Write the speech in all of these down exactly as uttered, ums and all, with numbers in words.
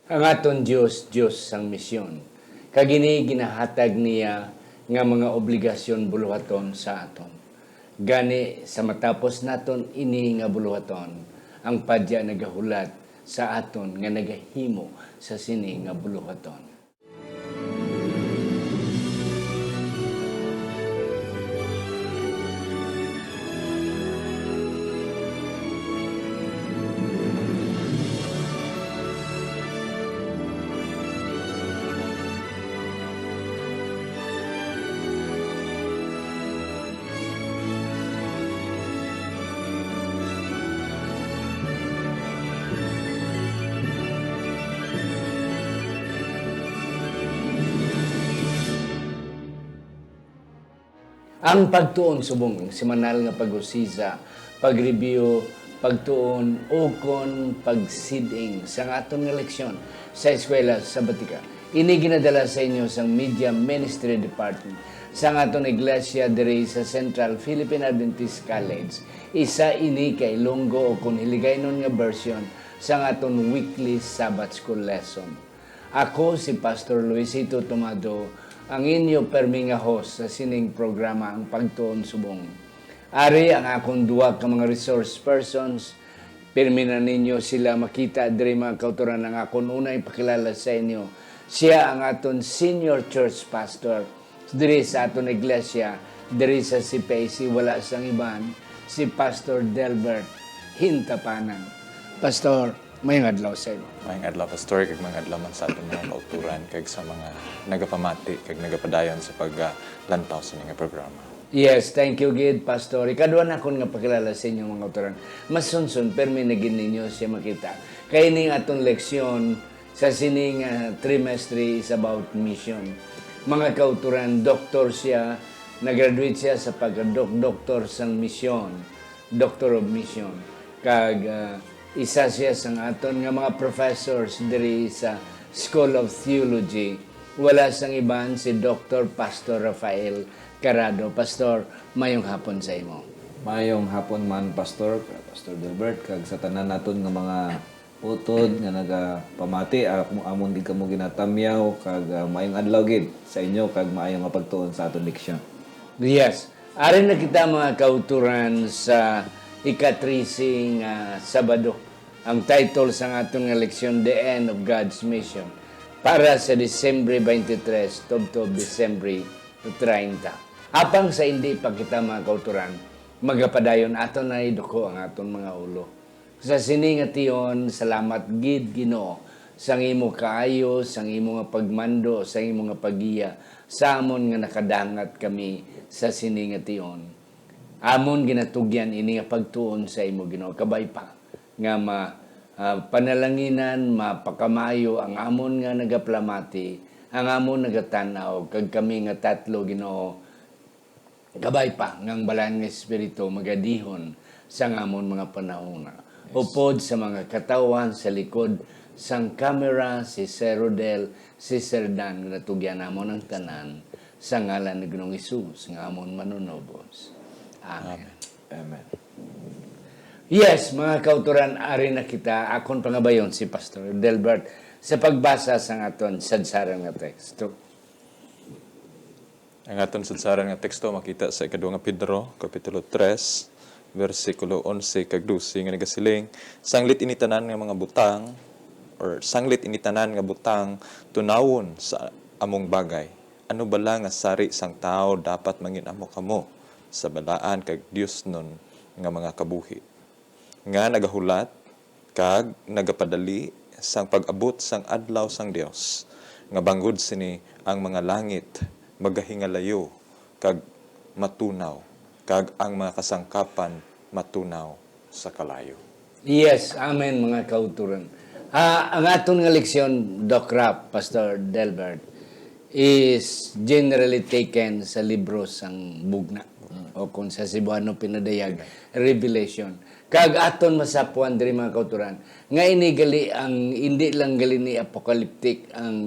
Ang aton Dios, Dios sang misyon, kag ini ginahatag niya nga mga obligasyon buluhaton sa aton. Gani, sa matapos naton ini nga buluhaton, ang Padya nagahulat sa aton nga nagahimo sa sini nga buluhaton. Ang pagtuon subong ang semanal nga pag-usisa, pag-review, pagtuon, ukon pagsiding sang aton nga leksyon sa Eskwela Sabatika. Ini ginadala sa inyo sang Media Ministry Department sang aton iglesia diri sa Central Philippine Adventist College. Isa ini ka Ilonggo o kon Hiligaynon nga version sang aton weekly Sabbath School lesson. Ako si Pastor Luisito Tomado, ang inyo permi nga host sa sining programa, Ang Pagtuon Subong. Ari ang akon duha ka mga resource persons. Pirmi na ninyo sila makita diri, mga kautoran, ang akon una ipakilala sa inyo. Siya ang aton senior church pastor diri sa aton iglesia, diri sa C P A C, wala sang iban, si Pastor Delbert Hintapanan. Pastor, mayong adlaw sa imo. Mayong adlaw, Pastor, kag mayong adlaw man sa aton mga kautoran, kag sa mga nagapamati, kag nagapadayon sa paglantaw sa mga programa. Yes, thank you gid, Pastor. Ikadua na akon nga pakilala sa inyo, mga kautoran. Mas sunsun, permi na gid ninyo siya makita. Kay ning aton leksyon sa sini nga trimestre is about mission. Mga kautoran, doktor siya, nag-graduate siya sa pagka-doc-, doktor sang misyon, Doctor of Mission. Kag, ah, isa siya sang aton nga mga professors diri sa School of Theology. Wala sang iban si Doktor Pastor Rafael Carado. Pastor, mayong hapon sa imo. Mayong hapon man, Pastor, Pastor Delbert, kag sa tanan naton nga mga utod nga nagapamati, ah, amon gid kamo ginatamyaw, kag, ah, maayong adlaw gid sa inyo, kag maayo nga pagtuon sa aton leksyon. Yes. Ari na kita, mga kautoran, sa ika-trese nga Sabado. Ang title sang aton nga leksyon, The End of God's Mission, para sa Disyembre twenty-three tubtob Disyembre treinta. Apang sa indi pa kita, mga kautoran, magapadayon, aton na iduko ang aton mga ulo. Sa sini nga tion, salamat gid, Ginoo, sang imo kaayo, sang imo nga pagmando, sang imo nga paggiya sa amon nga nakadangat kami sa sini nga tion. Amon ginatugyan ini nga pagtuon sa imo, Ginoo. Kabay pa nga ma-, ah, panalanginan, mapakamaayo ang amon nga nagapalamati, ang amon nagatan-aw, kag kami nga tatlo, Ginoo, kabay pa nga ang Balaan nga Espiritu magadihon sang amon mga panahona. Yes. Upod sa mga katawhan sa likod sang camera, si Sir Rodel, si Sir Dan, nga natugyan namon ang tanan sa ngalan ni Ginoong Hesus nga amon Manunubos. Amen. Amen. Amen. Yes, mga kautoran, ari na kita. Akon pangabayon si Pastor Delbert sa pagbasa sang aton sadsaran nga teksto. Ang aton sadsaran nga teksto makita sa ikadua nga Pedro, Kapitulo tres, bersikulo onse kag dose, nga nagasiling, "Sanglit ini tanan nga mga butang, or sanglit ini tanan nga butang, tunawon sa among bagay. Ano bala nga sari sang tawo dapat mangin-amo kamo sa balaan kag diosnon nga mga kabuhi?" Nga nagahulat kag nagapadali sang pag-abot sang adlaw sang Dios, nga bangod sini ang mga langit magahingalayo kag matunaw, kag ang mga kasangkapan matunaw sa kalayo. Yes, amen, mga kauturan. Ah, ang aton nga leksyon, Doc Rap, Pastor Delbert, is generally taken sa libro sang Bugna, o kung sa Cebuano pinadayag, Revelation. Kag aton masapuan diri, mga kauturan, nga ini gali ang, hindi lang gali ni apocalyptic ang,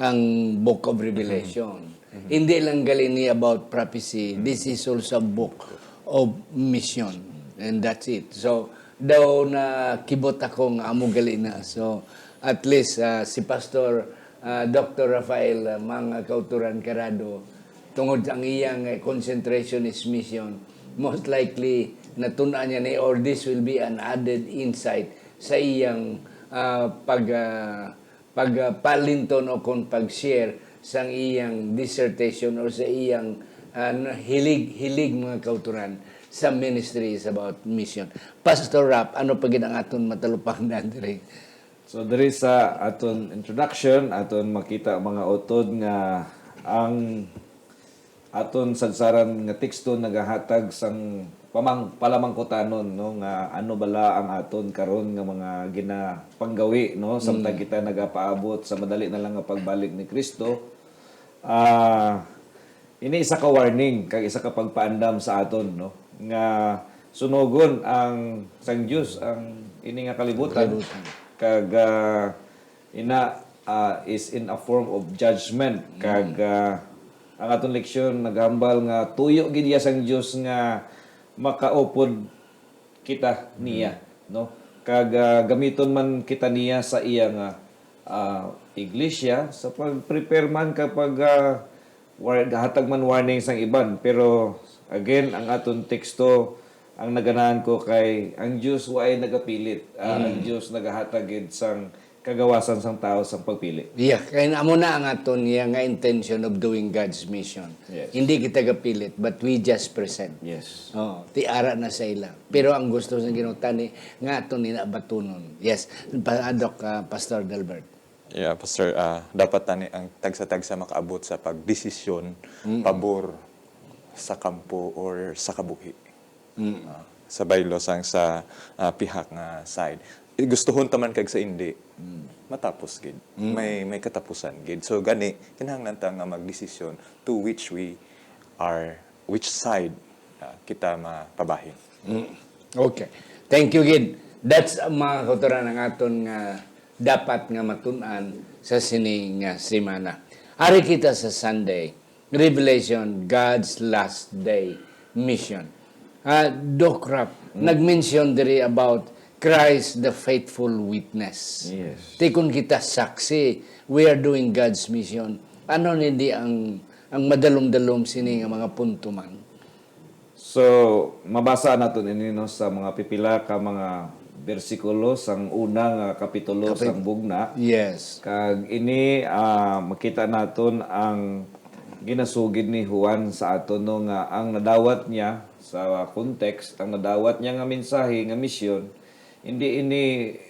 ang Book of Revelation. Mhm. Hindi lang gali ni about prophecy. Mhm. This is also a book of mission. And that's it. So, daw nakibot ako nga amo gali na. So, At least, ah, si Pastor, ah, Doctor Rafael, ah, mga kauturan karado, tungod ang iyang, eh, concentration is mission, most likely natun-an niya ni, or this will be an added insight sa iyang, ah, pag, ah, pag, ah, palinton o kon pag-share sang iyang dissertation or sa iyang, ah, hilig, hilig, mga kauturan, sa ministry is about mission. Pastor Rap, ano pa gid ang aton matalupangdan diri? So, diri sa aton introduction, aton makita, mga utod, nga ang aton sadsaran nga teksto nagahatag sang pamang-, palamangkutanon, no, nga ano bala ang aton karon nga mga ginapanggawi, no, samtang Mm. kita nagapaabot sa madali na lang nga pagbalik ni Kristo. Ah, ini isa ka warning kag isa ka pagpaandam sa aton, no, nga sunugon ang sang Dios ang ini nga kalibutan. Kalibutan. Kag, ah, ina, ah, is in a form of judgment. Kag, Mm. ah, ang aton leksyon naghambal nga tuyo gid iya sang Dios nga makaupod kita niya, Mm. no? Kag, ah, gamiton man kita niya sa iya nga, ah, iglesia, sa pag-prepare man kag pag, ah, war-, gahatag man warning sang iban. Pero, again, ang aton teksto, ang naganahan ko kay ang Dios waay nagapilit. Ah, ang Mm. Dios nagahatag gid sang kagawasan sang tawo sang pagpili. Yeah, kay amo na ang aton iya nga intention of doing God's mission. Yes. Hindi kita gapilit, but we just present. Yes. Oh, ti ara na sa ila. Pero ang gusto sa Ginoo tani nga aton ina batunon. Yes, pa, Doc, ah, Pastor Delbert. Yeah, Pastor, ah, dapat tani ang tagsa-tagsa makaabot sa pagdesisyon Mm. pabor sa kampo or sa kabuhi. Mm. Ah, sa baylo sang sa, ah, pihak nga side. Eh, gustuhon ta man kag sa indi, Mm. matapos gid. Mm. May, may katapusan gid. So, gani, kinahanglan ta nga magdesisyon to which we are, which side, ah, kita mapabahin. Mm. Okay. Thank you gid. That's, uh, mga kauturan, ang aton nga dapat nga matun-an sa sini nga semana. Ari kita sa Sunday. Revelation, God's Last Day Mission. Ah, Doc Rap, Mm. nag-mention diri about Christ, the faithful witness. Yes. Ti kun kita saksi, we are doing God's mission. Ano nindi ang, ang madalom-dalom sini nga mga punto man? So, mabasa naton ini, no, sa mga pipila ka mga bersikulo sang una nga kapitulo Kapit-, sang Bugna. Yes. Kag ini, ah, makita naton ang ginasugid ni Juan sa aton, no, nga ang nadawat niya sa context, ang nadawat niya nga mensahe nga misyon, hindi ini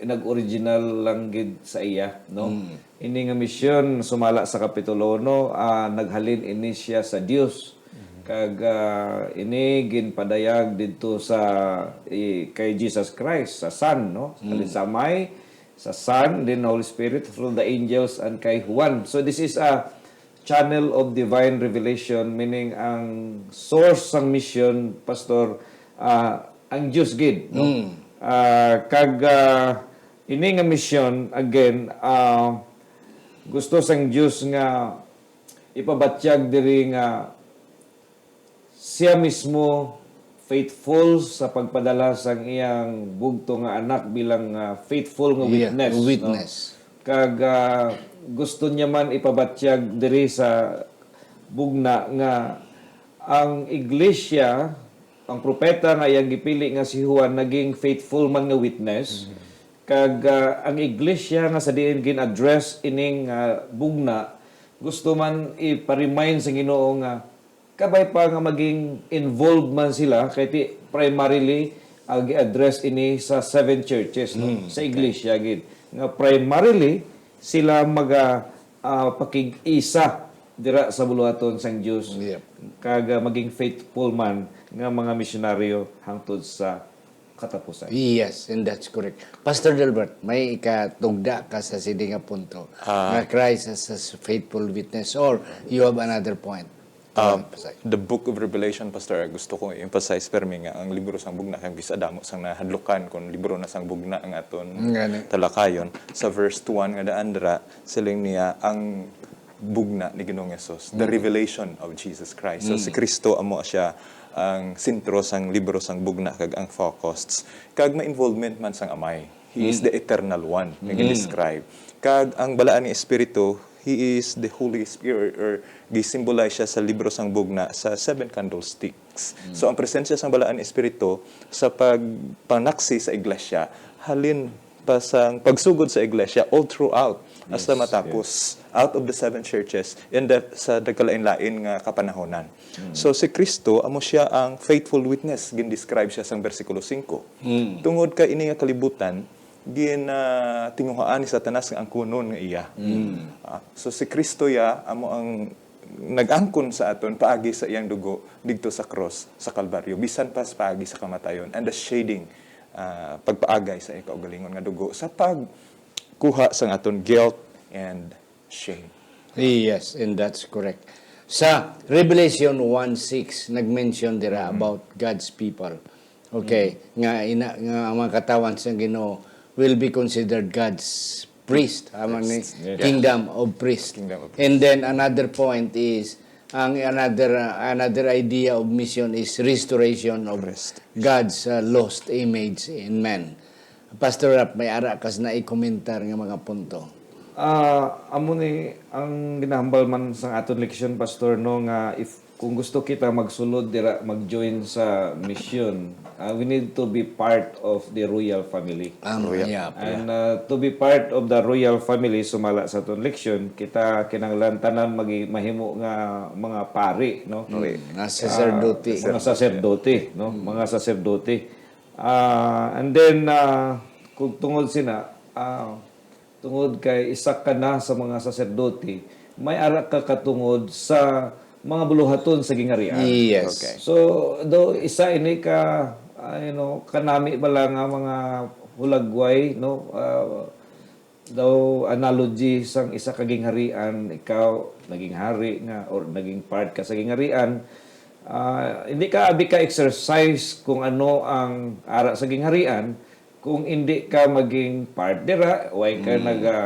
nag-original lang gid sa iya, no? Mm. Ini nga misyon, sumala sa kapitulo uno, ah, naghalin ini siya sa Dios. Mhm. Kag, ah, ini ginpadayag didto sa, i-, kay Jesus Christ, sa Son, no? Mm. Halin sa Amay, sa Son, then Holy Spirit, through the angels, and kay Juan. So, this is a channel of divine revelation, meaning ang source sang mission, Pastor, ah, ang Dios gid, no? Mm. Ah, kag, ah, ini nga mission, again, ah, gusto sang Dios nga ipabatyag diri nga siya mismo faithful sa pagpadala sang iyang bugto nga anak bilang, ah, faithful nga Yeah, witness, no? Witness. Kag, ah, gusto niya man ipabatyag diri sa Bugna nga ang iglesia, ang propeta nga iyang gipili nga si Juan, naging faithful man nga witness. Mm. Kag, ah, ang iglesia nga sa diin gin-address ining, ah, Bugna, gusto man ipa-remind sa Ginoo nga kabay pa nga maging involved man sila, kay ti-, primarily, ah, gi-address ini sa seven churches, no? Mm, Sa okay. iglesia gid. Nga primarily, sila maga, ah, pakig-isa dira sa buluhaton sang Dios. Yep. Kag, ah, maging faithful man nga mga misyonaryo hangtod sa katapusan. Yes, and that's correct. Pastor Delbert, may ikatugda ka sa sini nga punto, Ah. nga Christ as a faithful witness, or you have another point? Ah, Pastor. The Book of Revelation, Pastor, gusto ko i-emphasize permi nga ang libro sang Bugna kay bisan damo sang nahadlukan kon libro na sang Bugna ang aton Ngani. talakayon. Sa verse one nga daan dira, siling niya ang Bugna ni Ginoong Hesus, the Mm. revelation of Jesus Christ. So, Mm. si Kristo amo siya ang sentro sang libro sang Bugna kag ang focus. Kag may involvement man sang Amay. He is the eternal one nga gin-describe. Kag ang balaan nga espiritu, he is the Holy Spirit, or gi-symbolize siya sa libro sang Bugna sa seven candlesticks. So ang presensya sang balaan nga espiritu sa pagpanaksi sa iglesia, halin pa sang pagsugod sa iglesia all throughout, hasta Yes, matapos, out of the seven churches, in the, sa nagkalain-lain nga kapanahonan. So si Cristo amo siya ang faithful witness, gin-describe siya sang bersikulo singko. Tungod kay ini nga kalibutan, gin ah, tinguhaan ni Satanas nga angkunon nga iya. Ah, so si Cristo ya amo ang nag-angkon sa aton paagi sa iyang dugo didto sa cross sa Kalbaryo, bisan pa sa paagi sa kamatayon, and the shedding, ah, pagpaagay sa iyang kaugalingon nga dugo sa pagkuha sang aton guilt and shame. Yes, and that's correct. Sa Revelation one six, nag-mention dira about God's people. Okay, nga ina, nga ang mga katawan sa Ginoo will be considered God's priest, among ni Priests, yes. Kingdom of Priests. Kingdom of And then another point is, ang another uh, another idea of mission is restoration of Rest. God's uh, lost image in man. Pastor Rap, may ara kas na i-komentar nga mga punto. Ah, amo ni ang ginahambal man sang aton leksyon, Pastor, no, nga if kung gusto kita magsulod dira, mag-join sa mission, ah, we need to be part of the royal family. Um, Royal. yeah, And uh, to be part of the royal family, sumala sa aton leksyon, kita kinahanglan tanan magi, mahimo nga mga pari, no? Nga sacerdote. Mga sacerdote, no? Mga sacerdote. Ah, and then, ah, kung tungod sina, ah, tungod kay isa ka na sa mga sacerdote, may ara ka katungod sa mga buluhaton sa gingharian. Yes. Okay. So, do isa ini ka, ah, you know, kanami bala nga mga hulagway, no? Ah, daw analogy sang isa ka gingharian, ikaw naging hari nga or naging part ka sa gingharian, ah, hindi ka abi ka exercise kung ano ang ara sa gingharian kung hindi ka maging part dira, way ka naga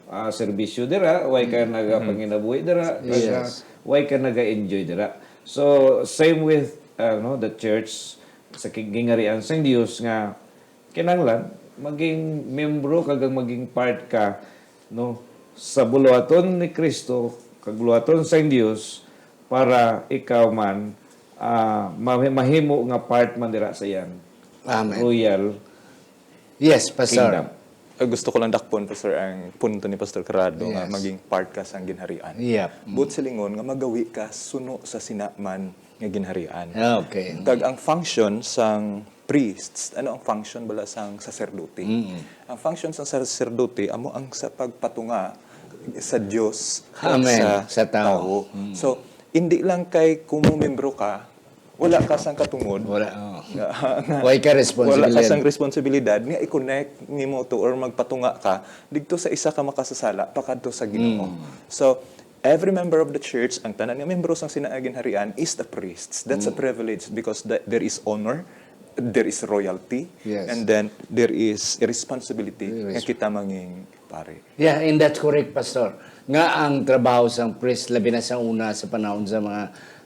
ah, serbisyo dira, way ka naga panginabuhi dira, naga, Yes. way ka naga-enjoy dira. So same with ano the church sa ki- gingharian sang Dios nga kinahanglan maging membro kag ang maging part ka, no, sa buluhaton ni Kristo kag buluhaton sang Dios para ikaw man ah, ma- mahimo nga part man dira sa iyang Amen. royal Yes, Pastor. kingdom. Ah, gusto ko lang dakpon, Pastor, ang punto ni Pastor Carrado nga Yes. maging part ka sang ginharian. Yep. Buot silingon nga magawi ka suno sa sina man nga ginharian. Ah, okay. Kag ang function sang priests, ano ang function bala sang sacerdote? Ang function sang sacerdote amo ang sa pagpatunga sa Dios kag Amen. sa, Sa tao. So, hindi lang kay kung membro ka, wala ka sang katungod. Wala, oh. Nga- nga- Way ka Wala responsibilidad. ka sang responsibilidad nga i-connect nimo to or magpatunga ka didto sa isa ka makasasala pakadto sa Ginoo. So, every member of the church, ang tanan nga membro sang sina nga ginharian is the priests. That's a privilege because th- there is honor, there is royalty, Yes. and then there is a responsibility There nga is- kita mangin pare. Yeah, and that's correct, Pastor. Nga ang trabaho sang priest, labi na sa una sa panahon sa mga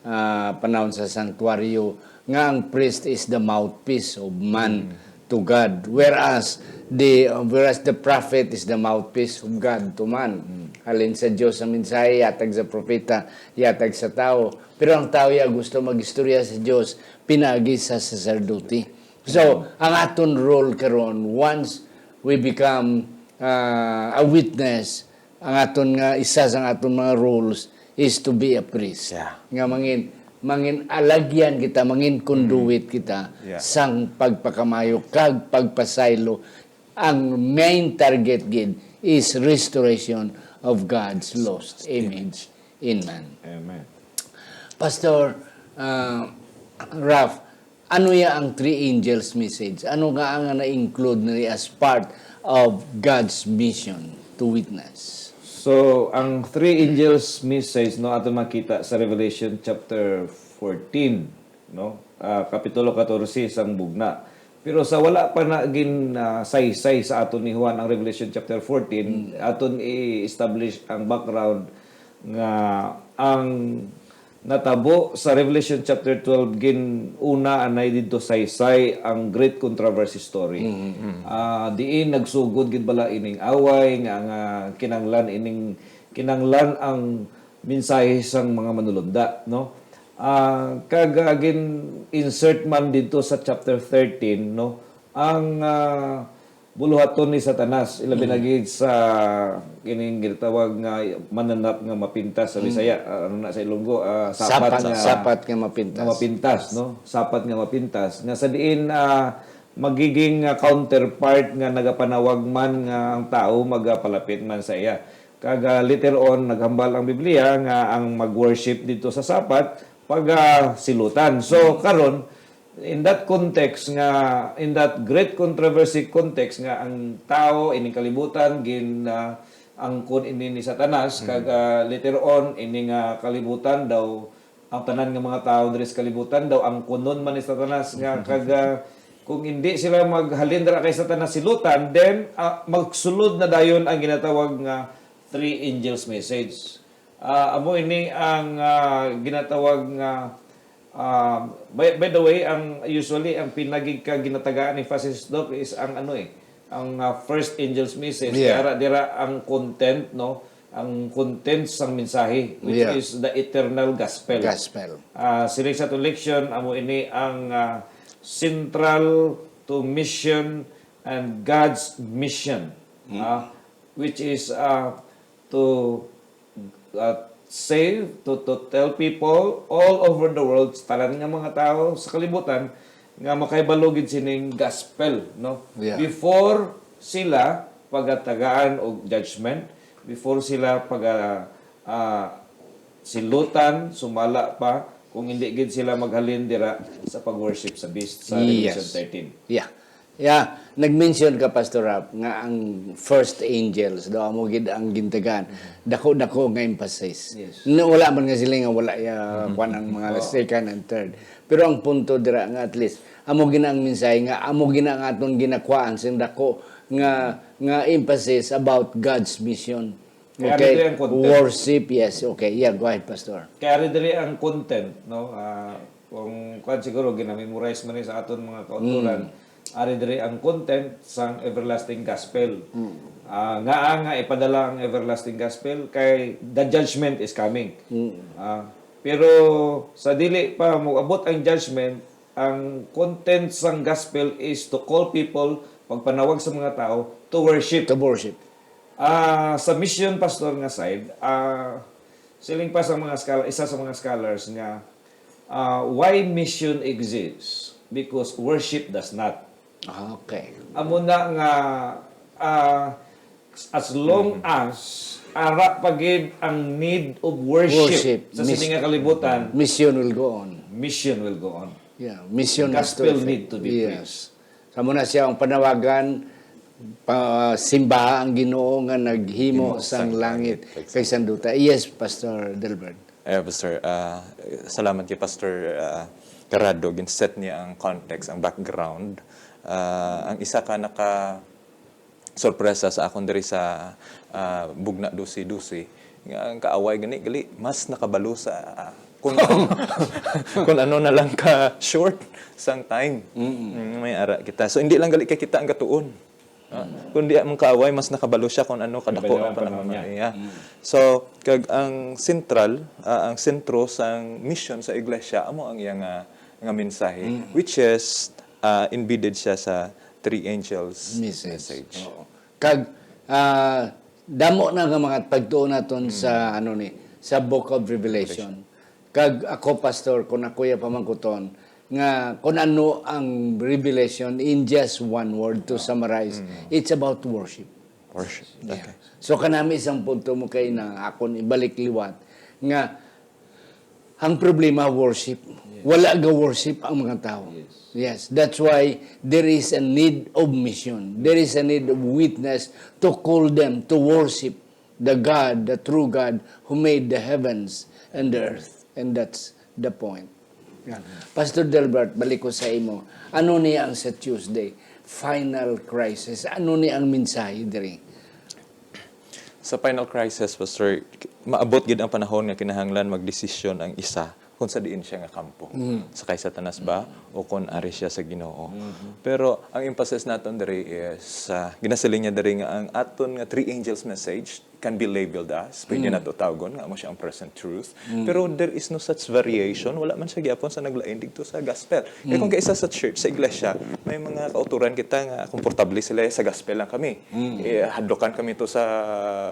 ah, panahon sa santuaryo, nga ang priest is the mouthpiece of man to God, whereas the whereas the prophet is the mouthpiece of God to man. Halin sa Dios ang mensahe, yatag sa propeta, yatag sa tawo. Pero ang tawo ya gusto mag-istorya sa Dios pinaagi sa sacerdote. So, ang aton role karon, once we become uh, a witness, ang aton nga isa sa aton mga roles is to be a priest. Yeah. Nga mangin mangin alagyan kita, mangin conduit kita Yeah. sang pagpakamayo kag pagpasaylo. Ang main target gid is restoration of God's lost image in man. Amen. Pastor uh, Ralph, ano ya ang three angels message? Ano nga ang na-include nila as part of God's mission to witness? So, ang three angels message, no, ato makita sa Revelation chapter fourteen, no? Ah, kapitulo katorse sang Bugna. Pero sa wala pa na gin ah, saysay sa aton ni Juan ang Revelation chapter fourteen, aton i-establish ang background nga ang natabo sa Revelation chapter twelve, gin-una anay didto saysay ang great controversy story. Ah, diin nagsugod gid bala ining away nga, nga kinanglan ining, kinanglan ang mensahe sang mga manulunda, no? Ah, kag, ah, gin-insert man didto sa chapter thirteen, no, ang, ah, buluhaton ni Satanas, ilabi na gid sa kining ginatawag nga mananap nga mapintas sa Bisaya. Ah, ano na sa Ilonggo, ah, sapat Sapat, nga, sapat nga mapintas. nga mapintas, no? Sapat nga mapintas. Nga sa diin, ah, magiging, ah, counterpart nga nagapanawag man nga ang tawo magapalapit man sa iya. Kag, ah, later on, naghambal ang Biblia nga ang mag-worship dito sa sapat, pag, ah, silutan. So, karon, in that context nga, in that great controversy context nga ang tao, ining kalibutan, gin, ah, angkon ini ni Satanas, kag, ah, later on, ini nga kalibutan daw, ang tanan nga mga tawo diri sa kalibutan daw angkunon man ni Satanas nga, kag, ah, kung hindi sila maghalin dira kay Satanas silutan, then, ah, magsulod na dayon ang ginatawag nga three angels message. Ah, amo ini ang, ah, ginatawag nga, ah, by, by the way, ang usually ang pinagigka ginatagaan ni Francis Doc is ang ano eh, ang, ah, first angel's message. Yeah. Kaya ra dira ang content, no? Ang content sang mensahe, which Yeah. is the eternal gospel. Gospel. Ah, siling sa atong leksyon, amo ini ang, ah, central to mission and God's mission, Mm. ah, which is, ah, to, uh, save, to, to tell people all over the world, sa tanan nga mga tawo sa kalibutan, nga makahibalo gid sining gospel, no? Yeah. Before sila pagatagaan og judgment, before sila pag, ah, ah, silutan, sumala pa, kung hindi gid sila maghalin dira sa pag-worship sa beast sa Yes. Revelation thirteen. Yeah. Yeah, nag-mention ka, Pastor Rap, nga ang first angels daw amo gid ang gintagaan. Dako-dako nga emphasis. Yes. Na, wala man nga sila nga wala ya, kwan ang mga Second and third. Pero ang punto dira nga at least amo gid ang mensahe nga amo gid ang aton ginakuhaan sing dako nga, nga emphasis about God's mission. Kaya Okay. diri ang content. Worship, yes. Okay. Yeah, go ahead, Pastor. Kaya diri ang content, no? Ah, kung kwan siguro, ginamemorize man ni sa aton mga kauturan, Mm. ari diri ang content sang everlasting gospel. Mm. Ah, ngaa nga ipadala ang everlasting gospel? Kay the judgment is coming. Mm. Ah, pero sa dili pa moabot ang judgment, ang content sang gospel is to call people, pagpanawag sa mga tao, to worship. To worship. Ah, sa mission, Pastor, nga side, ah, siling pa sa mga scholar, isa sa mga scholars nga, ah, why mission exists? Because worship does not. Ah, okay. Amo na nga, ah, as long as ara pa gid ang need of worship Worship. sa Mis- sini nga kalibutan, Mission will go on. mission will go on. Yeah, mission is Gospel to need to be Yes. preached. Sa muna siya ang panawagan, pa, simbaha ang Ginoo nga naghimo Ginoo sang sang langit langit kag kay sang duta. Yes, Pastor Delbert. Eh, Pastor, ah, salamat kay Pastor, ah, Carrado. Gin-set niya ang context, ang background. Ah, ang isa ka naka sorpresa sa akon diri sa, ah, Bugna Dusi Dusi, nga ang kaaway gani gali mas nakabalo sa, ah, kung, kung ano na lang ka short sang time. Mm-mm. Mm, may ara kita. So, hindi lang gali kay kita ang gatuon. Ah, kundi ang kaaway, mas nakabalo siya kung ano kadako Kabalo ang ang panahon panahon niya. niya. Mm. So, kag ang sentral, ah, ang sentro sang mission sa iglesia, amo ang iya nga, nga mensahe, Mm. which is, ah, embedded siya sa three angels Message. message. Oo. Kag, ah, damo na nga mga pagtuon naton sa, Mm. ano ni, sa Book of Revelation. Kag ako, Pastor, kung ako iya pamangkuton, nga kung ano ang Revelation, in just one word to summarize, Mm. it's about worship. Worship. Yeah. Okay. So, kanami isang punto mo kay na akon ibalik liwat nga ang problema, worship. Yes. Wala ga worship ang mga tao. Yes. Yes, that's why there is a need of mission. There is a need of witness to call them to worship the God, the true God who made the heavens and the earth. And that's the point. Yeah. Pastor Delbert, balik ko sa imo. Ano niya ang sa Tuesday? Final crisis. Ano niya ang mensahe diri? Sa final crisis, Pastor, maabot gid ang panahon nga kinahanglan magdesisyon ang isa kung sa diin siya nga kampo. Mm. Sa kay Satanas ba o kung ari siya sa Ginoo. Mm-hmm. Pero ang emphasis naton diri is, ah, ginasiling niya diri nga ang aton nga three angels message can be labeled as, pwede Mm. nato tawgon nga amo siya ang present truth. Mm. Pero there is no such variation, wala man siya gyapon sa naglain didto sa gospel. Kay kung Mm. kaisa sa church, sa iglesia, may mga kauturan kita nga komportable sila sa gospel lang kami. Mm. Eh, hadlokan kami to sa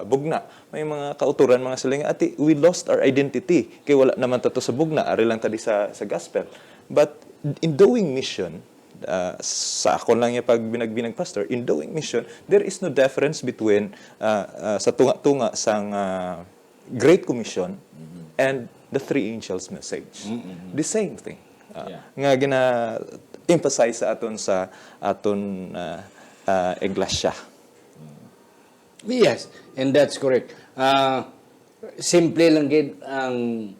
bugna. May mga kauturan, mga siling, "Ati, we lost our identity. Kay wala naman ta to sa bugna, ari lang ta di sa, sa gospel." But in doing mission, ah, sa akon lang yung pagbinagbinag, Pastor, in doing mission, there is no difference between, ah, ah, sa tunga-tunga sang, ah, Great Commission Mm-hmm. and the three angels message. Mm-hmm. The same thing. Ah, Yeah. nga gina-emphasize sa aton sa aton, ah, ah, iglesia. Yes, and that's correct. Ah, simple lang gid ang,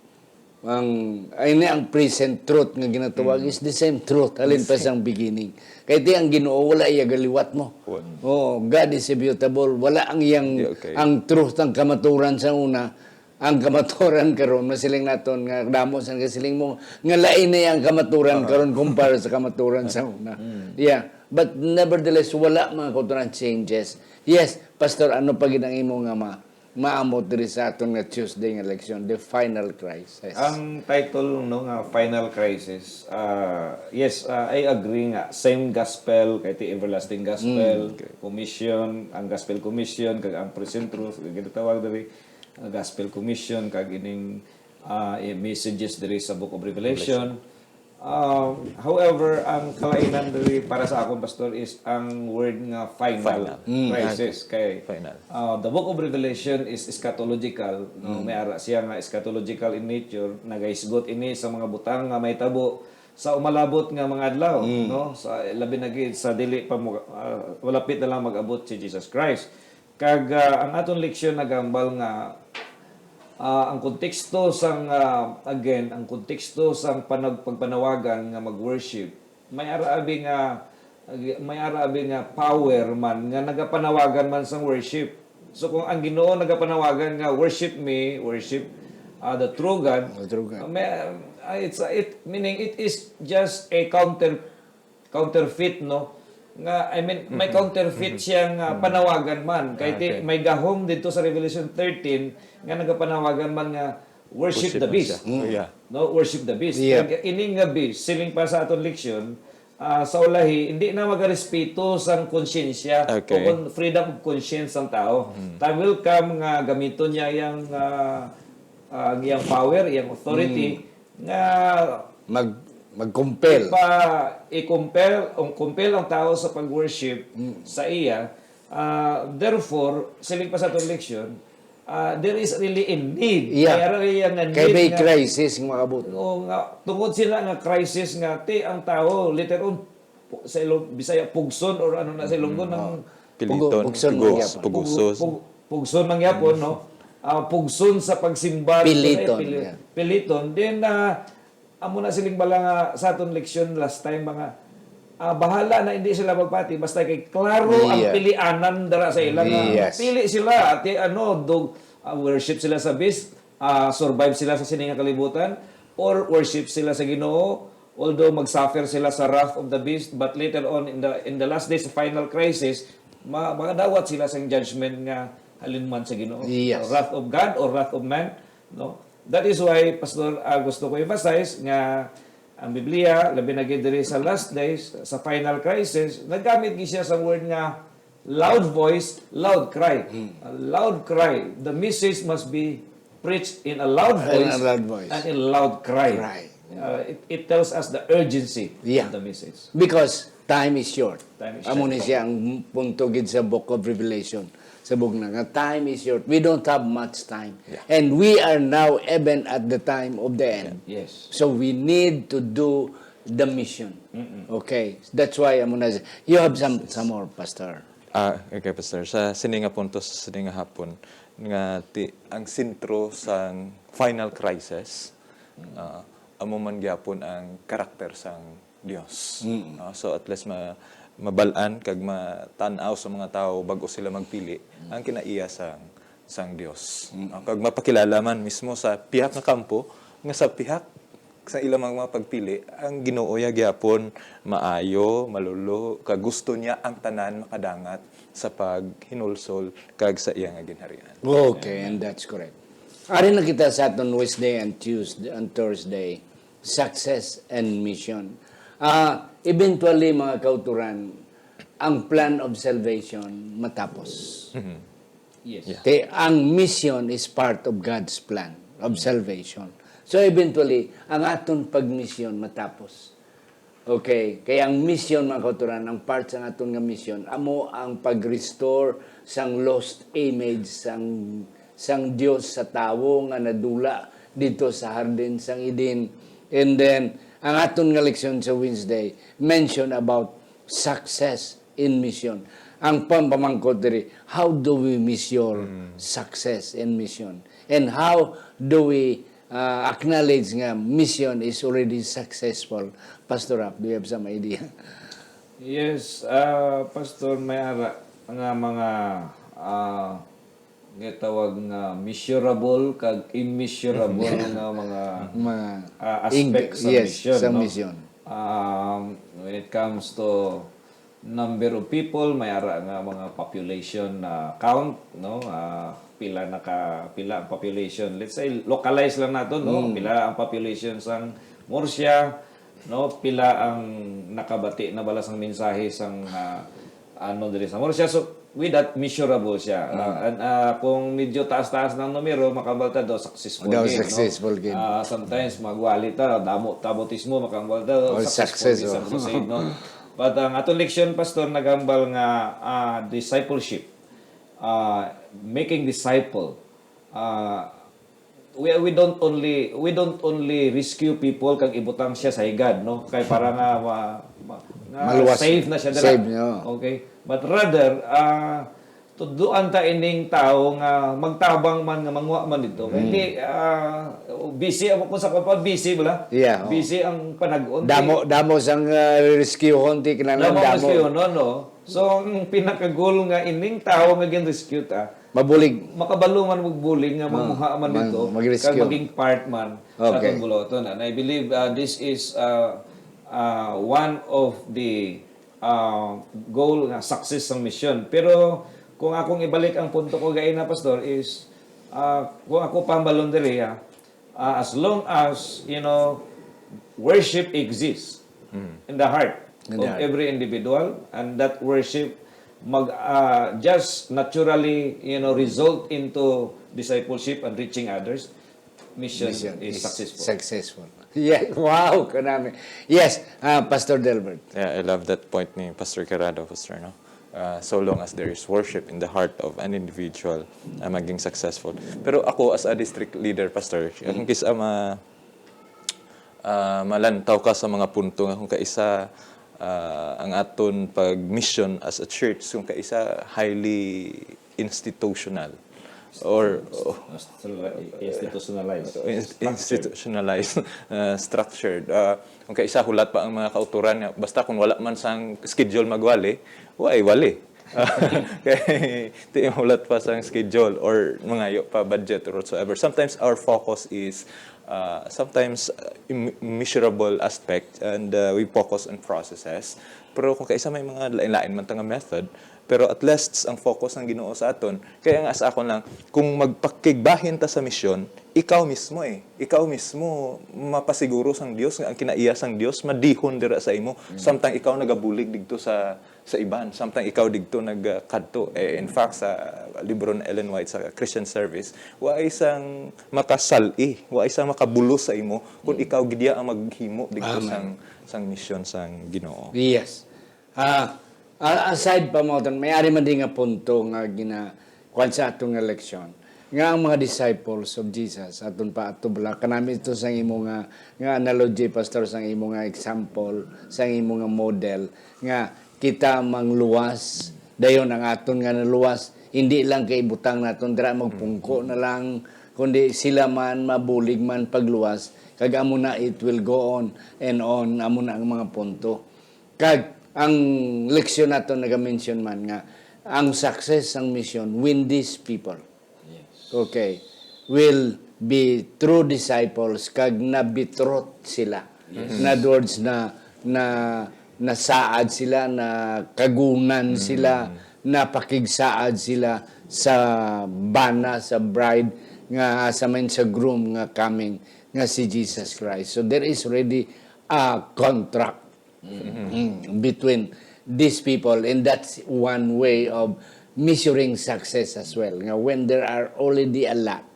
ang, ay, ni ang present truth nga ginatawag Mm. is the same truth halin pa Yes. sang beginning. Kay ti ang Ginoo wala iya galiwat mo. Wa- Oh, God is immutable. Wala ang iyang, Yeah, okay. ang truth ang kamaturan sa una, ang kamaturan karon, masiling naton nga damo sa nagasiling mo nga lain na ang kamaturan Ah. karon kumpara sa kamaturan sa una. Mm. Yeah. But nevertheless, wala mga kauturan changes. Yes, Pastor, ano pa gid ang imo nga ma maamot diri sa aton nga Tuesday nga leksyon, the final crisis? Ang title, no, nga final crisis, ah, yes, ah, I agree nga same gospel, kay ti everlasting gospel, Mm. Okay. commission, ang gospel commission, kag ang present truth, ang ginatawag diri, ah, gospel commission, kag ining, ah, i-, messages diri sa Book of Revelation. Revelation. Um, however, ang kalainan diri para sa akon, Pastor, is ang word nga final Final. Mm, crisis. Okay. Kay, Final. uh, the Book of Revelation is eschatological, no? Mm. May ara siya nga eschatological in nature, nagahisgot ini sa mga butang nga mahitabo sa umalabot nga mga adlaw, Mm. no? Sa, labi na gid sa dili pa mo, uh, malapit na lang mag-abot si Jesus Christ. Kag, ah, ang aton leksyon nagahambal nga, ah, ang konteksto sang, ah, again, ang konteksto sang panag-, pagpanawagan nga mag-worship, may ara abi nga, may ara abi nga power man nga nagapanawagan man sang worship. So, kung ang Ginoo nagapanawagan nga, "Worship me, worship, ah, the true God," The true God. may, ah, it's, it, meaning it is just a counter counterfeit, no? Nga, I mean, may Mhm. counterfeit Mhm. siya nga Mhm. panawagan man. Kay Ah, ti-, okay. may gahom dito sa Revelation thirteen nga nagapanawagan man nga, "Worship Worship the man beast." siya. Mm. Yeah. No, "Worship the beast." Yeah. Kag ining nga beast, siling pa sa aton leksyon, ah, sa ulahi, hindi na magarespeto sang konsyensya Okay. o kon freedom of conscience sang tao. Mhm. Time will come nga gamiton niya yang, ah, ah, yang power, yang authority, Mm. nga Mag-, mag-compel. ipa-, i-compel, ang compel ang tao sa pag-worship Mm. sa iya. Ah, therefore, siling pa sa atong leksyon, ah, there is really a need. Yeah. May ara iya nga Kay need may nga crisis nga maabot. Oo nga, tungod sila nga crisis nga, ti, ang tao, later on, pu-, sa Ilong-, Bisaya, pugson or ano na sa Ilonggo, Mm. nang Oh. Piliton, Pugo-, pugson pugos, man gyapon. pugusos. Pug-, pug-, pugson man gyapon, no? Ah, pugson sa pagsimba, Piliton, pili-, yeah. piliton. Then, ah, amo na siling bala nga sa aton leksyon last time, mga, ah, bahala na hindi sila magpati, basta kay klaro ang Yeah. pilianan dara sa ila nga Yes. pili sila, ati, ano, dog, ah, worship sila sa beast, ah, survive sila sa sini nga kalibutan, or worship sila sa Ginoo, although mag-suffer sila sa wrath of the beast, but later on in the, in the last days, final crisis, ma-, makadawat sila sa judgment nga halin man sa Ginoo. Yes. Wrath of God or wrath of man, no? That is why, Pastor, ah, gusto ko emphasize nga ang Biblia, labi na gid diri sa last days, sa final crisis, naggamit gid siya sa word nga loud voice, loud cry. Hmm. A loud cry. The message must be preached in a loud In a voice loud voice. and in loud cry. Cry. Uh, it, it tells us the urgency Yeah. of the message. Because time is short. Time is Amo short. ni siya ang punto gid sa Book of Revelation. Sa bugna nga time is short. We don't have much time. Yeah. And we are now even at the time of the end. Yes. So we need to do the mission. Mm-mm. Okay. That's why amo na siya. You have some, some more, Pastor. Ah, okay, Pastor. Sa sini nga punto, sa sini nga hapon, nga ti-, ang sentro sang final crisis, Mm. ah, amo man gyapon ang karakter sang Dios. Mm. Ah, so at least ma-, mabal-an kag matan-aw sa mga tawo bag-o sila magpili Mm. ang kinaiya sang sang Dios. Mm. Ah, kag mapakilala man mismo sa pihak nga kampo nga sa pihak sa ilang mga pagpili, ang Ginoo ya gyapon maayo, malolo, kag gusto niya ang tanan makadangat sa paghinulsol kag sa iya nga ginharian. Okay, and that's correct. Ari na kita sa aton Wednesday and Tuesday and Thursday, success and mission. Ah, eventually, mga kauturan, ang plan of salvation matapos. Mhm. Yes. Yeah. Te, ang mission is part of God's plan of salvation. So eventually, ang aton pagmission matapos. Okay, kaya ang mission, mga kauturan, ang part sang aton nga mission, amo ang pag-restore sang lost image sang, sang Dios sa tawo nga nadula dito sa hardin sang Eden. And then, ang aton nga leksyon sa Wednesday, mention about success in mission. Ang pampamangkot diri, how do we measure success in mission? And how do we, uh, acknowledge nga mission is already successful? Pastor Rap, do you have some idea? Yes, ah, Pastor, may ara nga mga, ah, gitawag nga measurable kag immeasurable nga mga, mga ah, aspect sa, yes, mission, sa no? Mission. Um, when it comes to number of people, may ara nga mga population na count, no? Ah, pila naka, pila ang population. Let's say, localize lang nato, no? Mm. Pila ang population sang Murcia, no? Pila ang nakabati na bala sang mensahe sang, ah, ano diri sa Murcia? So, with that, measurable siya. Ah, and, ah, kung medyo taas-taas na ang numero, makabal ta daw successful gid, no? Successful gid. Ah, sometimes magwali ta, damo ta bautismo, makabal ta daw successful gid sa crusade, no? But ang atong leksyon, Pastor, nagambal nga, ah, discipleship, ah, making disciple, ah, we, we don't only, we don't only rescue people kag ibutang siya sa higad, no? Kay para nga ma-, ma-, nga maluwas, safe na siya dira. Safe, no? Okay. But rather, ah, tudloan ta ining tawo nga magtabang man, nga manguha man dito. Kay hindi, ah, busy, amo kung sa kuwan pa, busy bala. Yeah, oo. Busy ang panag-on. Damo, damo sang, ah, rescuehon, ti kinahanglan damo. Damo ang rescuehon, no, no? So, ang pinaka-goal nga ining tawo nga gin-rescue ta, mabulig. Makabalo man, magbulig nga manguha man dito, mag-rescue, kag maging part man sa atong buloton. And I believe, uh, this is, uh, uh, one of the, uh, goal nga success sang mission. Pero kung akong ibalik ang punto ko gaina, Pastor, is, uh, kung ako pambalon diri, ah, uh, as long as, you know, worship exists in the heart of every individual, and that worship mag, uh, just naturally, you know, result into discipleship and reaching others, mission is successful. Successful. Yeah, wow, kanami. Yes, ah, Pastor Delbert. Yeah, I love that point ni Pastor Carrado, Pastor, no? Ah, so long as there is worship in the heart of an individual, ah, maging successful. Pero ako, as a district leader, Pastor, kung kis-a ma-, ah, malantaw ka sa mga punto nga kung kaisa, ah, ang aton pag-mission as a church, kung kaisa highly institutional or, institutionalized, in-, institutionalized, ah, structured. Ah, kung kaisa hulat pa ang mga kauturan nga, basta kung wala man sang schedule magwali, way wali. Kay, ti, hulat pa sang schedule or mangayo pa budget or whatsoever. Sometimes our focus is, uh, sometimes, uh, im-, measurable aspect, and, uh, we focus on processes. Pero kung kaisa may mga lain-lain man ta nga method, pero at least ang focus ng Ginoo sa aton. Kaya nga sa akon lang, kung magpakigbahin ta sa misyon, ikaw mismo eh. Ikaw mismo mapasiguro sang Dios nga ang kinaiya sang Dios madihon dira sa imo. Samtang ikaw nagabulig didto sa sa iban, samtang ikaw digto nagkadto. Eh, in fact, sa libro ni Ellen White sa Christian Service, wa isang makasal-i, wa isang makabulos sa imo kung ikaw gid iya ang maghimo digto sang, sang misyon sang Ginoo. Yes. Ah, a-, aside pa mo, may ari man di nga punto nga gina-, kuwan sa aton nga leksyon, nga ang mga disciples of Jesus, aton pa ato bala, kanami ito sang imo nga, nga analogy, Pastor, sang imo nga example, sang imo nga model, nga kita mangluwas, dayon ang aton nga naluwas, hindi lang kay ibutang naton dira, magpungko na lang, kundi sila man, mabulig man pagluwas, kag amo na, it will go on and on, amo na ang mga punto. Kag ang leksyon nato naga-mention man nga ang success sang mission win these people. Yeah. Okay. Will be true disciples kag nabitrot sila. Yes. In other words, na, na, nasaad sila, na kagunan sila, napakigsaad sila sa bana, sa bride, nga asa man sa groom nga coming, nga si Jesus Christ. So there is already a contract, mm, between these people, and that's one way of measuring success as well. Nga when there are already a lot,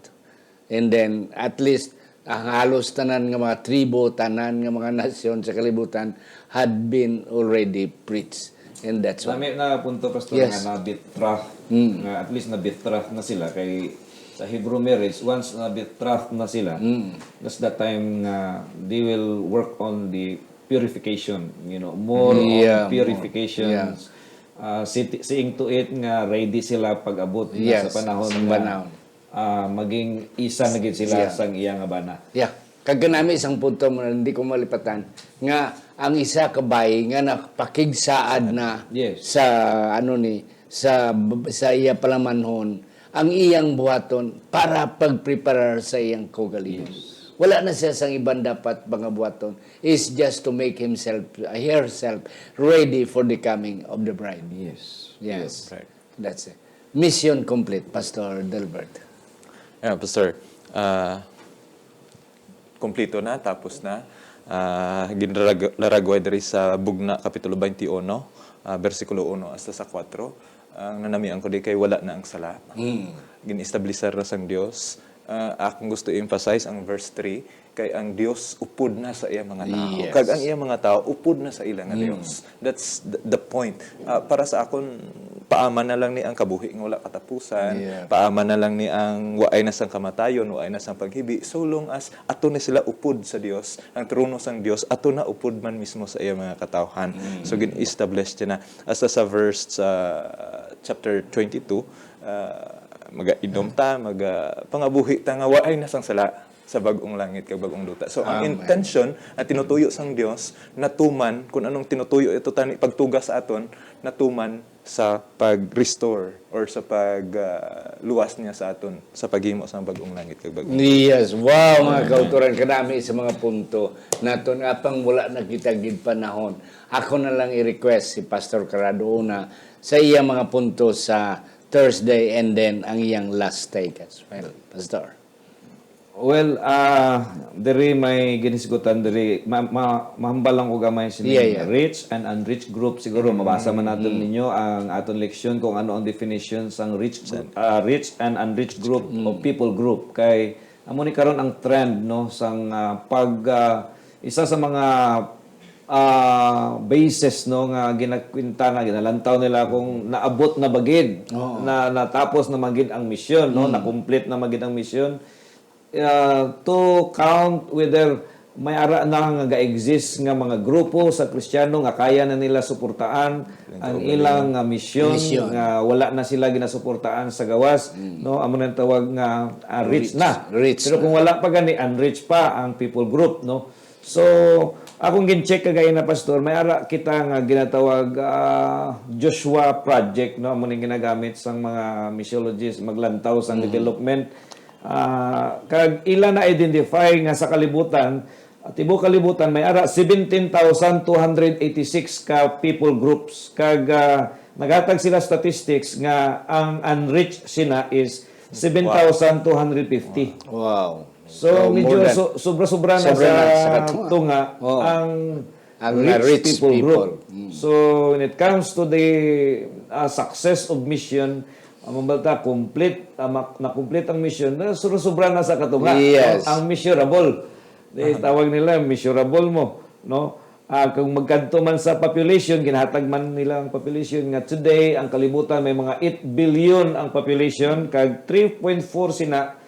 and then at least ang halos tanan nga mga tribo, tanan nga mga nasyon sa kalibutan had been already preached. And that's why. Nami na punto, Pastor, yes, nga na-betrothed, mm, nga at least na-betrothed na sila kay sa Hebrew marriage, once na-betrothed na sila, mm, that's the time nga they will work on the purification, you know, more, yeah, on more purifications. Yeah. Ah, si-, seeing to it nga ready sila pag-abot na sa, yes, panahon sa nga, panahon, ah, maging isa na gid sila, yeah, sang iya nga bana. Yeah. Kag kanami isang punto mo na hindi ko malipatan, nga ang isa ka bayi nga napakigsaad na, yes, sa, ano ni, sa, sa iya palamanhon, ang iyang buhaton para pagpreparar sa iyang kaugalingon. Yes. Wala na siya sang iban dapat mga buhaton. Is just to make himself, herself ready for the coming of the bride. Yes. Yes. Yes, correct. That's it. Mission complete, Pastor Delbert. Yeah, Pastor. Ah, kompleto na, tapos na. Ah, ginlarag-, laragway diri sa Bugna, Kapitulo twenty-one, ah, bersikulo uno hasta sa kuwatro. Ang nanamian ko di kay wala na ang sala. Mm. Gin-establisar na sang Dios. Ah, akong gusto i-emphasize ang verse three, kay ang Dios upod na sa iya mga tawo. Yes. Kag ang iya mga tawo upod na sa ila nga, mm, Dios. That's the, the point. Ah, para sa akon, paama na lang ni ang kabuhi nga wala katapusan, yeah, paama na lang ni ang waay na sang kamatayon, waay na sang paghibi, so long as ato na sila upod sa Dios, ang trono sang Dios, ato na upod man mismo sa iya mga katawhan. Mm. So, gin-establish siya na. Hasta sa verse sa chapter twenty-two, ah, magainom ta, maga-, pangabuhi ta nga waay na sang sala sa bag-ong langit kag bag-ong duta. So, ang, amen, intention at tinutuyo sang Dios natuman, kung anong tinutuyo ito tani pagtuga sa aton, natuman sa pag-restore or sa pag, ah, luwas niya sa aton sa paghimo sang bag-ong langit kag bag-ong duta. Yes, wow, mga, amen, kautoran, kanami sa mga punto naton. Apang wala na kita gid panahon, ako na lang i-request si Pastor Carado una sa iya mga punto sa Thursday and then ang iyang last take as well, Pastor. Well, ah, diri may ginisgutan diri. Ma-, ma-, mahambal lang ko gamay sining, yeah, yeah, rich and unrich group. Siguro, mm, mabasa man naton, mm, ninyo ang aton leksyon kung ano ang definition sang rich gr-, ah, rich and unrich group o, mm, people group. Kay amo ni karon ang trend, no, sang, ah, pag, ah, isa sa mga, ah, basis, no, nga ginakwintana, ginalantaw nila kung naabot na ba gid, oo, na natapos na man gid ang misyon, no, mm, na-complete na man gid ang misyon. Uh, to count whether may ara na nga ga-exist nga mga grupo sa Kristiyano nga kaya na nila suportaan ang ilang, uh, misyon, misyon, nga wala na sila ginasuportaan sa gawas, mm, no? Amo nang tawag nga, uh, rich, rich na. Rich. Pero na. Kung wala pa gani, unrich pa ang people group, no? So, akong gin-check kagaya na, Pastor, may ara kita nga ginatawag, ah, Joshua Project, no? Amo ning ginagamit sang mga missiologists, maglantaw sang, mm, development. Ah, kag ila na-identify nga sa kalibutan, ah, tibuok kalibutan, may ara seventeen thousand two hundred eighty-six ka people groups. Kag, ah, naghatag sila statistics nga ang unreached sina is seven thousand two hundred fifty. Wow. So, so, medyo more than, so-, sobra-sobra na sobra sa na sa katunga. Tunga, oo, ang, ang rich, na-reach people, people group. Mm. So, when it comes to the, ah, success of mission, ang mga balta, complete, ah, mak-, na-complete ang mission, na sobra-sobra na sa katunga. Yes. Ang, ang measurable. Di, aha, tawag nila, measurable mo, no? Ah, kung magkadto man sa population, ginahatag man nila ang population nga today, ang kalibutan may mga eight billion ang population, kag three point four sina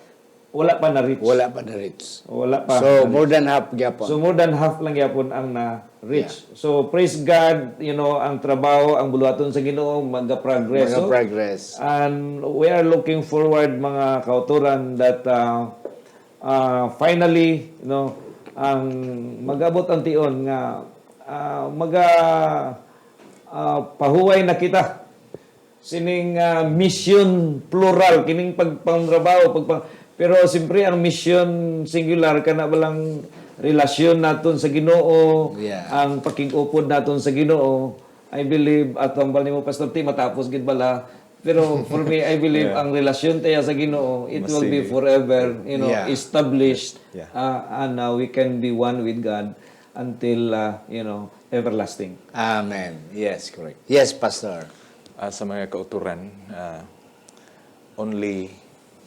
wala pa na-reach. Wala pa na-reach. Wala pa na-reach. So, more than half gyapon. So, more than half lang gyapon ang na-reach. Yeah. So, praise God, you know, ang trabaho, ang buluhaton sa Ginoo, maga-progress, no? Maga-progress. And we are looking forward, mga kautoran, that, uh, uh, finally, you know, ang mag-abot ang tion nga, uh, maga-, uh, pahuway na kita sining, ah, mission plural, kining pagpangrabaho, pagpang-, pero siyempre ang mission singular, kana ba lang relasyon naton sa Ginoo, Yeah. ang pakig-upod naton sa Ginoo. I believe, at ang bal nimo, Pastor T, matapos gid bala. Pero for me, I believe Yeah. ang relasyon tayo sa Ginoo, it Mas will be sige. forever, you know, Yeah. established. Yeah. Ah, and, uh, we can be one with God until, uh, you know, everlasting. Amen. Yes, correct. Yes, Pastor. Ah, sa mga kauturan, ah, only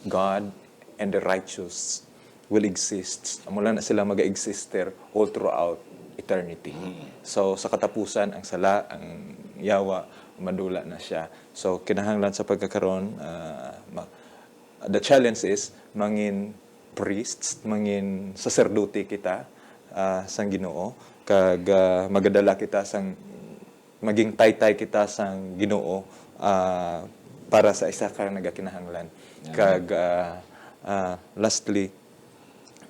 God and the righteous will exist. Amo lang na sila mag-exister all throughout eternity. Mm. So, sa katapusan, ang sala, ang yawa, madula na siya. So, kinahanglan sa pagkakaron, ah, ma-, the challenge is, mangin priests, mangin saserdote kita, ah, sang Ginoo, kag, ah, magadala kita sang, maging taytay kita sang Ginoo, ah, para sa isa ka nagakinahanglan. Amen. Kag, ah, ah, lastly,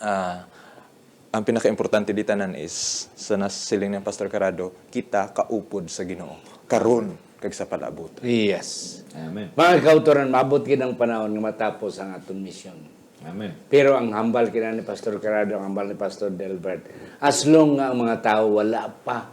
ah, ang pinakaimportante di tanan is, sa nasiling ni Pastor Carado, kita kaupod sa Ginoo karon kag sa palabot. Yes. Amen. Mga kautoran, maabot gid ang panahon nga matapos ang aton misyon. Amen. Pero ang hambal kina ni Pastor Carado, ang hambal ni Pastor Delbert, as long nga ang mga tawo wala pa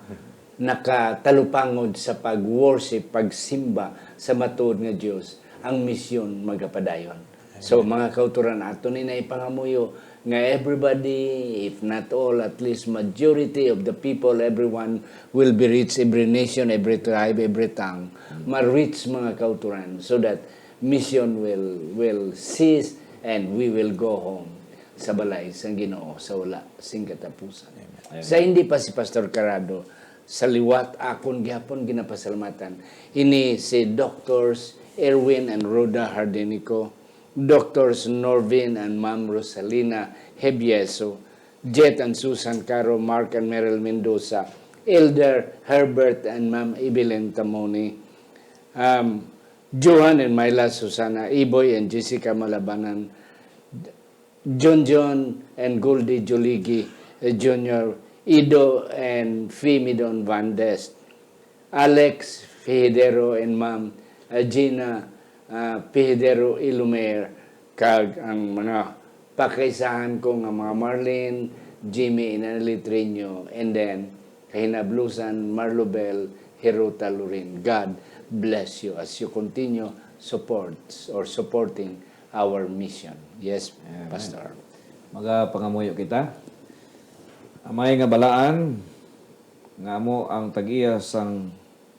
nakatalupangod sa pag-worship, pagsimba sa matuod nga Dios, ang misyon magapadayon. So, Amen. Mga kautoran, ato ni na ipangamuyo nga everybody, if not all, at least majority of the people, everyone will be reached, every nation, every tribe, every tongue, Mm. ma-reach, mga kautoran, so that mission will, will cease and we will go home sa balay sang Ginoo sa wala sing katapusan. Amen. Sa hindi pa si Pastor Carado, sa liwat akon gihapon ginapasalamatan. Ini si Doctors Erwin and Rhoda Hardenico, Doctors Norvin and Ma'am Rosalina Hebieso, Jet and Susan Caro, Mark and Meryl Mendoza, Elder Herbert and Ma'am Evelyn Tamoni, um, Johan and Myla Susana, Iboy and Jessica Malabanan, John John and Goldie Juligi, eh, Junior, Ido and Fimidon Vandes, Alex Fijidero and Ma'am, eh, Gina, ah, Fijidero Ilumer, kag ang mga pakaisahan ko nga mga Marlene, Jimmy, and Annalie Triño, and then, kahinablusan, Marlobel Hirota Lorin. God bless you as you continue support or supporting our mission. Yes, Amen. Pastor. Magapangamuyo kita. Amay nga balaan, nga amo ang tag-iya sang,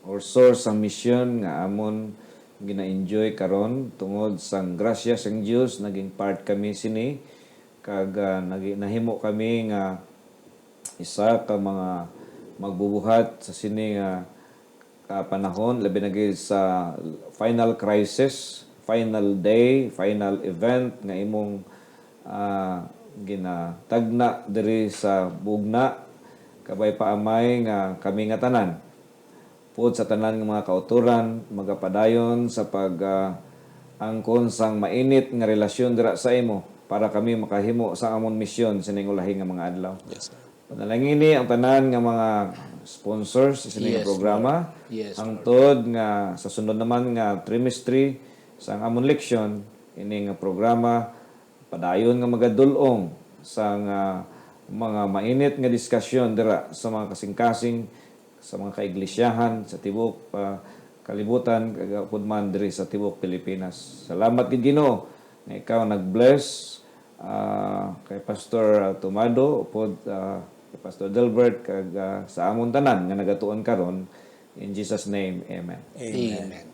or source sang misyon nga amon gina-enjoy karon, tungod sang grasya sang Dios, naging part kami sini, kag, ah, nagi-, nahimo kami nga isa ka mga magbubuhat sa sini nga kapanahon, labi na gid sa final crisis, final day, final event nga imong, ah, ginatagna diri sa bugna. Kabay pa, Amay, nga kami nga tanan, upod sa tanan nga mga kautoran, magapadayon sa pag, ah, angkon sang mainit nga relasyon dira sa imo, para kami makahimo sa amon misyon sining ulahi nga mga adlaw. Yes, sir. Panalangini ang tanan nga mga sponsors sa sini nga Yes, programa. Lord. Yes, Lord. Hangtod nga sa sunod naman nga trimestre sang amon leksyon, ini nga programa padayon nga magadul-ong sang, ah, mga mainit nga diskasyon dira sa mga kasing-kasing, sa mga kaiglesyaan, sa tibuok, ah, kalibutan, kag upod man diri sa tibuok Pilipinas. Salamat gid, Ginoo, nga ikaw nag-bless, ah, kay Pastor, ah, Tomado, upod, ah, kay Pastor Delbert, kag, ah, sa amon tanan nga nagatuon karon. In Jesus' name, amen. Amen. Amen.